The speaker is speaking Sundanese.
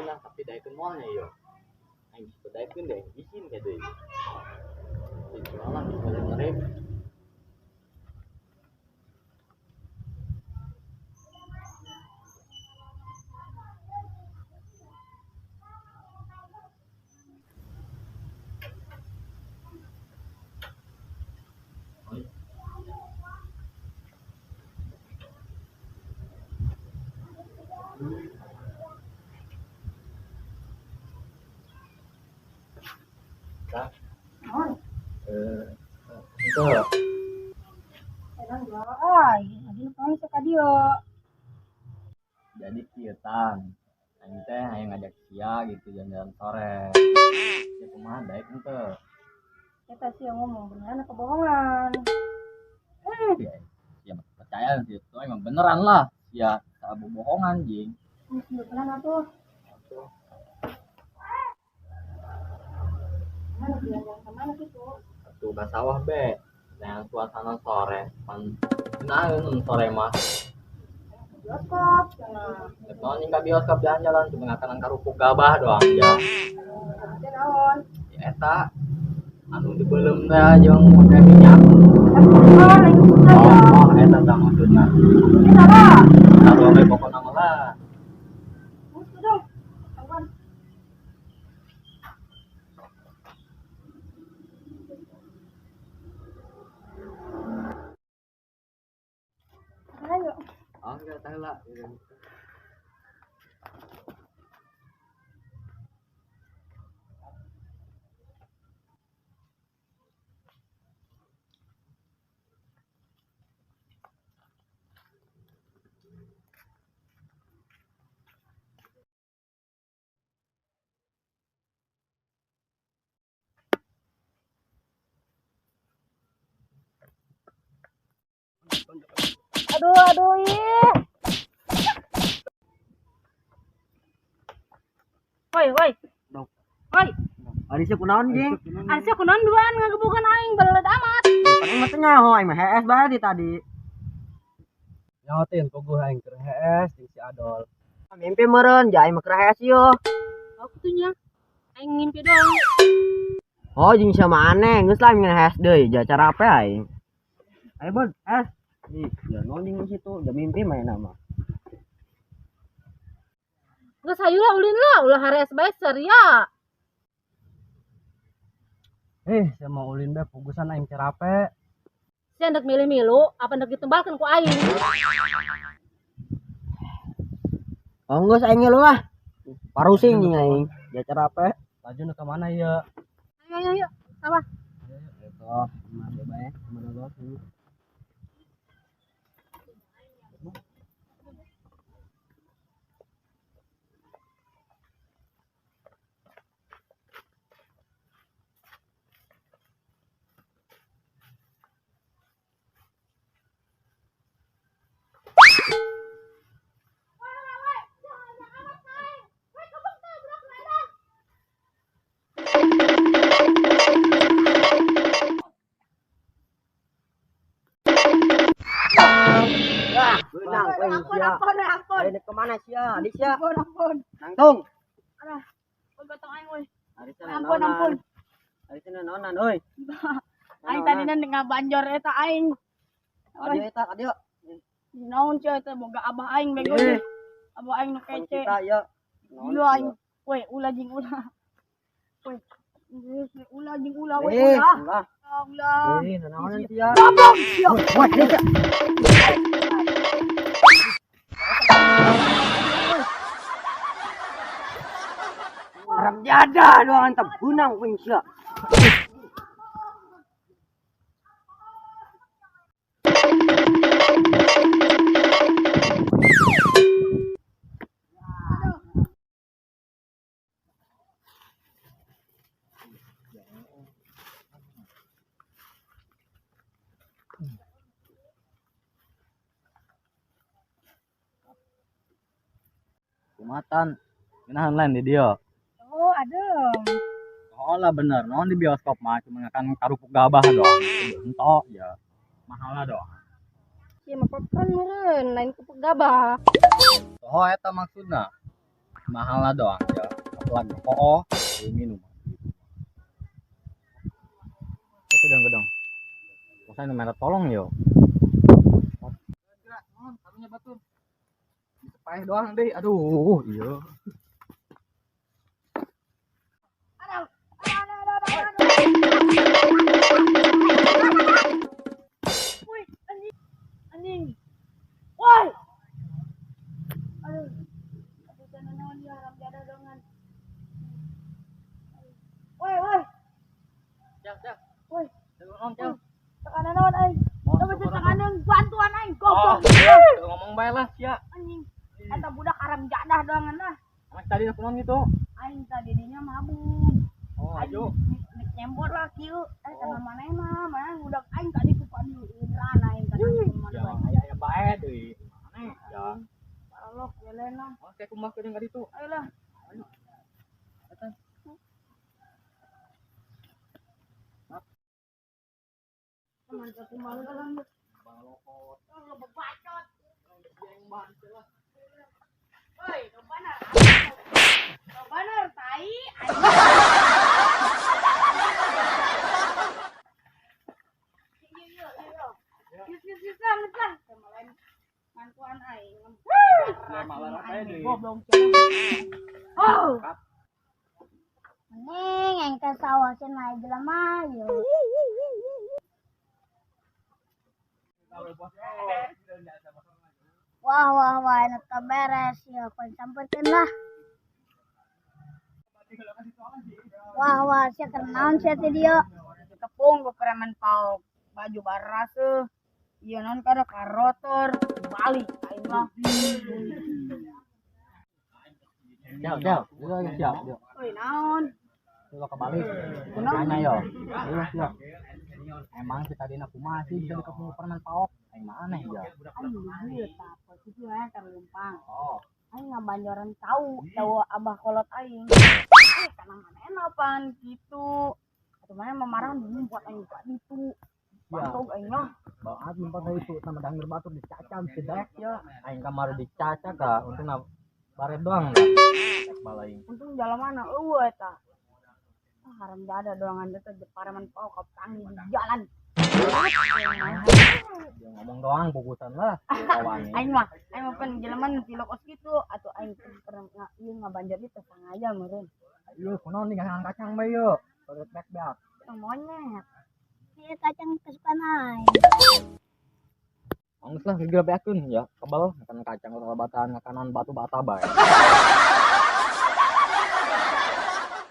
Daekeun lah, tapi daekeun moal nya ieu. Aing bisa daekeun deh, izin ka deui. Dijual lah bismillahirrahmanirrahim. Naon? Itu. Edan ay, adi naon ka dieu? Jadi kieu tang. Aing teh hayang ngajak sia gitu jalan-jalan sore. Ya kumaha daek henteu? Eta sih yang ngomong beneran apa bohongan? Ya, ya percaya sih itu emang beneran lah. Ya sabu bohongan jing. Ini beneran atuh. Mana jalan kemana gitu? Tuh ke sawah be. Nah, suasana sore pan naeun sore mah. Bioskop, cenah. Naon jeung ka bioskop jalan-jalan cuma ngakanan karupuk gabah doang ya. Teh naon? Ya eta anu dibeuleum teh jeung make minyak. Oh, eta tah maksudna. Eta lah. Taruh we pokona mah lah. Geus dong. Tangguan. Ayo. Oh, enggak tahu lah. Aduh, aduh, ih. Woi, woi. Dok. Woi. Ari sia kunaon jeung? Ari sia kunaon duaan ngagebugan aing beleud amat. Aing mah teu nyaho, aing mah hees bae di tadi. Nyahotin puguh aing keur hees jeung si Adol. Mimpi meureun, ja aing mah keur hees ieu. Oh, kitu nya. Aing ngimpi doang. Oh, jeung sia mah aneh, geus lah aing hees deui, ja cara apa aing? Ayo bon, hees. Ih, ya naon jeung situ, ja mimpi mah nama. Geus hayu lah ulin lah, ulah harees bae saria. Sia mau ulin bae pugusan aing cerape. Sia ndek milih milu, apa ndek ditembalkeun ku aing? Oh, geus aing ngilu lah. Parusing jeung aing, ja cerape. Laju nu ka mana ieu? Ayo ayo ayo, sawah. Ayo, ayo, mana bae, mana bae. Benang, Ampun, weh, sia. ampun, ampun. Ayo, kemana sia? Adi sia. Ampun, ampun. Nangtung. Alah, ampun batang aing weh. Ari sia Ampun, ampun. Ari sia naonan euy. Aing tadi nan ngabanjor eta aing. Adio eta, adio. Naon sia eta boga abah aing bego. Eh. Abah aing nu kece. Kita ieu. Naon Gila aing. sia? Weh, ulah jeung ulah. Weh. Ulah jeung ulah weh, Eh, ulah. ulah. Ulah. Eh, naonan sia? Goblok sia. Wah, sia. Haram jadah doang teh beunang kuing sia. Kumatan. Ngenahan lain di dieu. Oh, adem. Oh lah bener, naon di bioskop mah cuma ngakan karupuk gabah doang. Entok ya. Mahal lah doang. Sia mah popcorn meureun, lain kerupuk gabah. Oh, eta maksudna. Mahal lah doang ya. Apalagi oh, minum. Itu dong gedong. Masa nu minta tolong yo. Karunya batur. Paeh doang deh. Aduh, iya. Aduh, aduh, aduh, aduh, aduh. Woi, anjing. Anjing. Woi. Aduh. Aduh, sana naon dia haram jadah dongan. Woi, woi. Siap, siap. Woi, Naon, siap. tekanan naon aing. Coba tekanan bantuan aing, goblok. Oh, ngomong bae lah sia. Anjing. Eta budak haram jadah dongan lah. Emang tadi kunaon gitu? Aing tadi dinya mabuk. Oh, ayo. Nek nyembot lah kieu. Eh, kana manehna, mana budak aing tadi ku padu indran aing kana mana Ya, bae. aya aya bae deui. Maneh ya. Paralok welena. Oh, kayak kumaha keun ka ditu. Ayolah. Teman aku malu kan. Lo bebacot. Woi, dobanar. Dobanar tai. Iya, iya, iya. Yus, yus, yus lah, yus lah. Sama lain mantuan aing. Malah apa deui. Goblok. Oh. Mending yang ke sawah cenah jelema yo. Wah wah wah enak teu beres ya kon sampeurkeun lah. Wah wah sia keur naon sia teh dieu? Tepung ke preman paok baju barase. Iya non kada karotor balik aing mah. Siap, siap. Yo, siap, yo. Woi naon? Lo kebalik. Nanya yo. Yo, siap. Emang si tadi nak kumaha sih bisa dikepung preman paok? Aing mah aneh ya. Aing ieu tah posisi we terlumpang. Oh, Aing ngabanjoran tahu tahu abah kolot aing. Eh kana manehna pan gitu. Atuh maneh memarah buat aing ka ditu. Pantog aing mah. Banget lumpang ka itu sama dangir batur dicaca si daek ya. Aing kamar dicaca ka untung na baret doang lah. Rek balaing. Untung jalan mana eueuh eta. Ah, haram jadah doangan eta pareman paok kapanggih di jalan. Dia ngomong doang pukusan lah kawannya. Aing mah pan jelema nu tilok kos kitu atuh aing pernah ieu ngabanjor di teh sengaja meureun. Ayo kunaon nih kacang kacang bae yo. Perut bek bek. Monyet. Ieu kacang kesukaan aing. Anggus lah geura beakeun ya. Kebal makan kacang lebatan makanan batu bata bae.